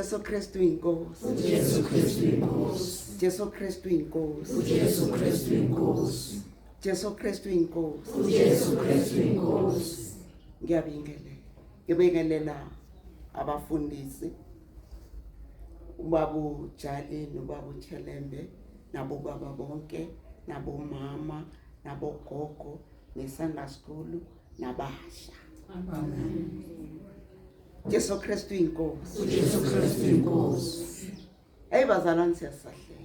Jesu Kristu inkosi. uJesu Kristu inkosi. Jesu Kristu inkosi. uJesu Kristu inkosi. Jesu Kristu inkosi. uJesu Kristu inkosi. Ngiyabingelela. Ngibingelela abafundisi ubaba uJali nobaba uChelembe nabo baba bonke nabomama nabogogo neSunday school nabasha. Amen. Jesu Kristu inkosi. uJesu Kristu inkosi. Hey bazalwane siyasahlela.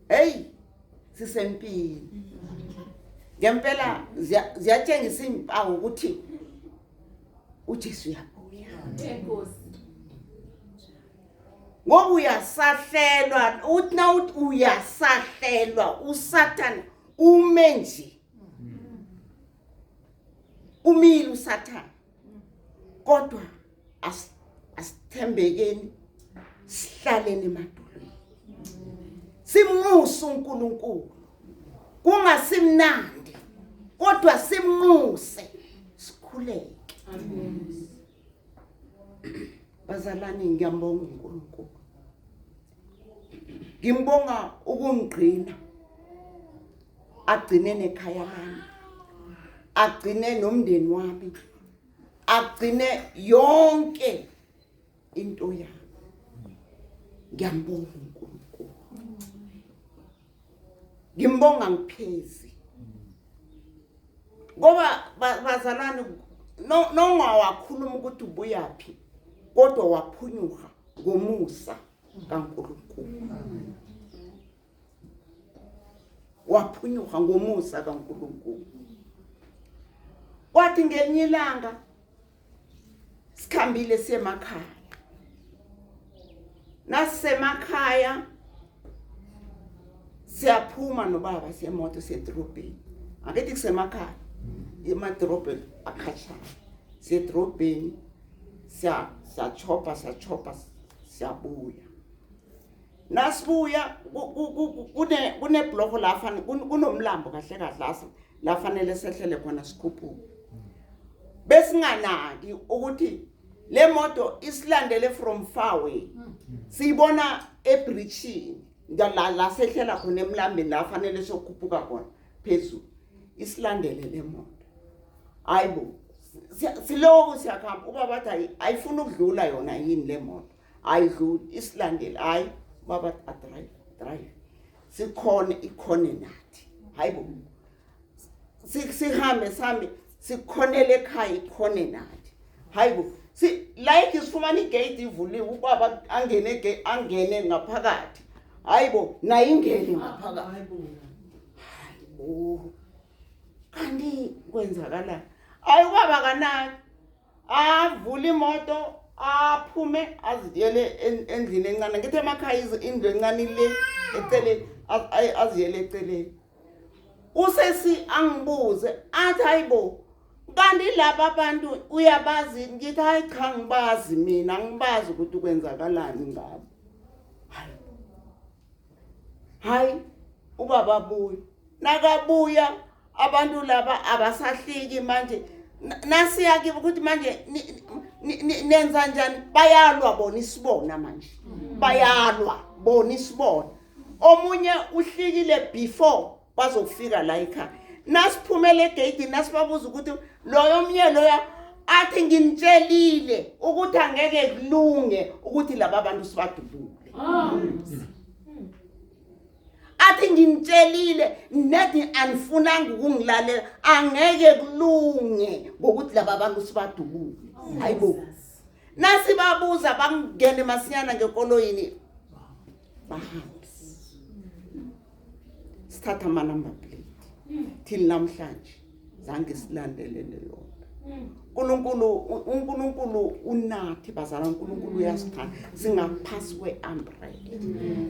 Hey sisempini. Ngempela ziyatshengisa impawu ukuthi uJesu uyabuya. Enkosi. Ngoba uyasahlelwa, uthi na uthi uyasahlelwa uSathane ume nje. Umile uSathane. Kodwa asithembekeni sihlaleni emadolweni. Simnxuse uNkulunkulu. Kungasimnandi kodwa simnxuse sikhuleke. Amen. Bazalwane ngiyambonga uNkulunkulu. Ngimbonga ukungigcina. Agcine nekhaya lami. Agcine nomndeni wami. Agcine yonke into yami. Ngiyambonga uNkulunkulu. Ngimbonga ngiphezi. Ngoba bazalwane nongawakhuluma ukuthi ubuyaphi kodwa waphunyuka ngomusa kaNkulunkulu. Waphunyuka ngomusa kaNkulunkulu. Kwathi ngelinye ilanga sikhambile siyemakhaya. Nasemakhaya siyaphuma nobaba siyemoto siyedrobheni. Akithi kusemakhaya. Emadrobheni akhatshana. Siyedrobheni siyachopa siyachopa siyabuya. Nasibuya kunebhloko la fanele kunomlambo kahle kahle la fanele sehlele khona sikhuphuke. Besinganaki ukuthi le moto isilandele from far away. Siyibona ebridgeini la la sehlela khona emlambeni la fanele sokhuphuka khona phezulu. Isilandele le moto. Hayibo siloku siyakhamba ubaba athi ayifuna ukudlula yona yini le moto. Ayidluli isilandele hayi baba drive drive. Sikhone ikhone nathi. Hayibo sihambe sihambe sikhonele ekhaya ikhone nathi. Hayibo si like sifumana igate ivuliwe ubaba angene gate angene ngaphakathi. Hayibo naye ingene ngaphakathi. Hayibo. Kanti kwenzakalani? Hayi ubaba kanaki. Avule imoto aphume aziyele endlini encane. Ngithi emakhaya indlu encane le eceleni aziyele eceleni. Usesi angibuze athi hayibo kanti laba bantu uyabazi? Ngithi hayi cha ngibazi mina, angibazi ukuthi kwenzakalani ngabo. Hayi. Hayi, ubaba abuya, nakabuya abantu laba abasahliki manje. Nasiya kibo ukuthi manje nenza njani, bayalwa bona isibona manje, bayalwa bona isibona. Omunye uhlikile before bazofika la ekhaya. Nasiphumela egeyidini, nasibabuza ukuthi loyo omnye loya athi, "Nginitshelile ukuthi angeke kulunge ukuthi laba bantu sibadubule." Athi, "Nginitshelile nethi anifunanga ukungilalela, angeke kulunge ngokuthi laba bantu sibadubule." Hayibo, nasibabuza bangene masinyana ngekoloyini bahambe. Sithatha ama-number plate, till namhlanje zange silandelele yona. uNkulunkulu, uNkulunkulu unathi bazala, uNkulunkulu uyasithanda, singaphasi kwe-umbrella.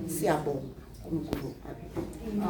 Siyabonga, uNkulunkulu abe